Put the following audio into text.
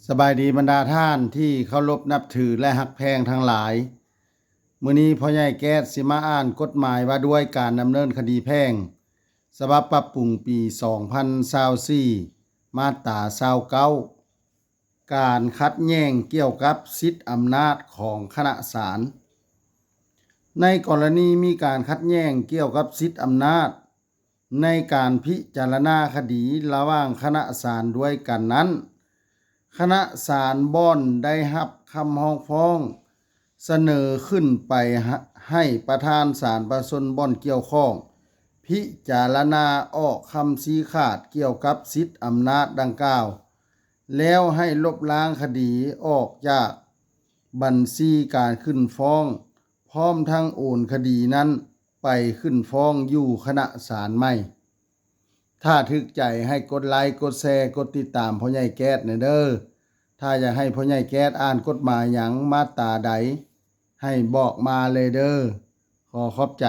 ສະບາຍດີບັນດາທ່ານທີ່ເຄົາລົບນັບຖື ແລະ ຮັກແພງທັງຫຼາຍ. ມື້ນີ້ພໍ່ໃຫຍ່ແກ້ດຊິມາອ່ານກົດໝາຍວ່າດ້ວຍການດຳເນີນຄະດີແພ່ງ ສະບັບປັບປຸງປີສອງພັນຊາວສີ່ ມາດຕາຊາວເກົ້າ ການຂັດແຍ່ງກ່ຽວກັບສິດອຳນາດຂອງຄະນະສານ. ໃນກໍລະນີມີການຂັດແຍ່ງກ່ຽວກັບສິດອຳນາດ ໃນການພິຈາລະນາຄະດີລະຫວ່າງຄະນະສານດ້ວຍກັນນັ້ນ, ຄະນະສານບ່ອນໄດ້ຮັບຄຳຮ້ອງຟ້ອງ ສະເໜີຂຶ້ນໄປໃຫ້ປະທານສານປະຊາຊົນບ່ອນກ່ຽວຂ້ອງ ພິຈາລະນາອອກຄຳຊີ້ຂາດກ່ຽວກັບສິດອຳນາດດັ່ງກ່າວ ແລ້ວໃຫ້ລົບລ້າງຄະດີອອກຈາກບັນຊີການຂຶ້ນຟ້ອງ ພ້ອມທັງໂອນຄະດີນັ້ນໄປຂຶ້ນຟ້ອງຢູ່ຄະນະສານໃໝ່. ຖ້າຖືກໃຈໃຫ້ກົດໄລ, ກົດແຊ, ກົດຕິດຕາມພໍ່ໃຫຍ່ແກ້ດແດ່ເດີ. ຖ້າຢາກໃຫ້ພໍ່ໃຫຍ່ແກ້ດອ່ານກົດໝາຍຫຍັງ ມາດຕາໃດ ໃຫ້ບອກມາເລີຍເດີ. ຂໍຂອບໃຈ.